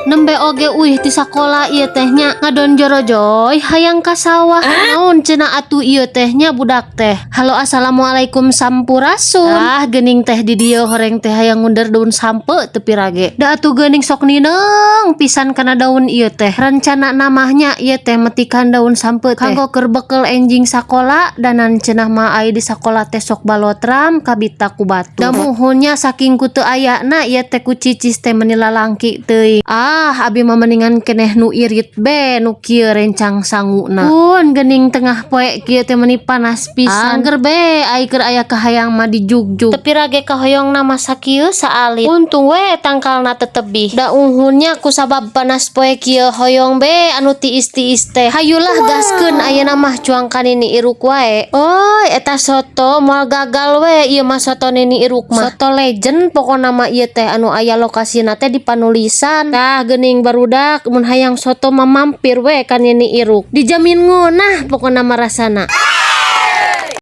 Nembe oge uih ti sakola ieu teh nya, ngadon jorojoy hayang ka sawah. Naon cenah atuh ieu teh nya, budak teh? Halo, assalamualaikum, sampurasun. Ah, geuning teh di dieu horeng teh hayang ngunder daun sampeu teu pirage. Da atuh geuning sok nineung pisan kana daun ieu teh. Rencana namahnya ieu teh metikan daun sampeu teh kanggo keur bekel enjing sakola, danan cenah mah ai di sakola teh sok balotram kabita ku batur. Da muhunnya, saking ku teu ayana ieu teh ku cicis teh meni lalangki teuing. Ah, abi mah mendingan keneh nu irit be, nu kieu rencang sanguna. Pun geuning tengah poe kieu teh meni panas pisan. Angger be ai keur aya kahayang mah dijugjug. Tapi rage kahoyongna mah sakieu saalit. Untung we tangkalna teu tebih. Da uhunnya, ku sabab panas poe kieu hoyong be anu tiis-tiis teh. Hayulah, gaskeun ayeuna mah cuang ka Nini Iruk wae. Oh, eta soto moal gagal we ieu mah, soto Nini Iruk mah. Soto legend pokona mah ieu teh, anu aya lokasina teh di Panulisan. Tah geuning barudak, mun hayang soto mah mampir we ka Nini Iruk. Dijamin ngeunah pokona mah rasana.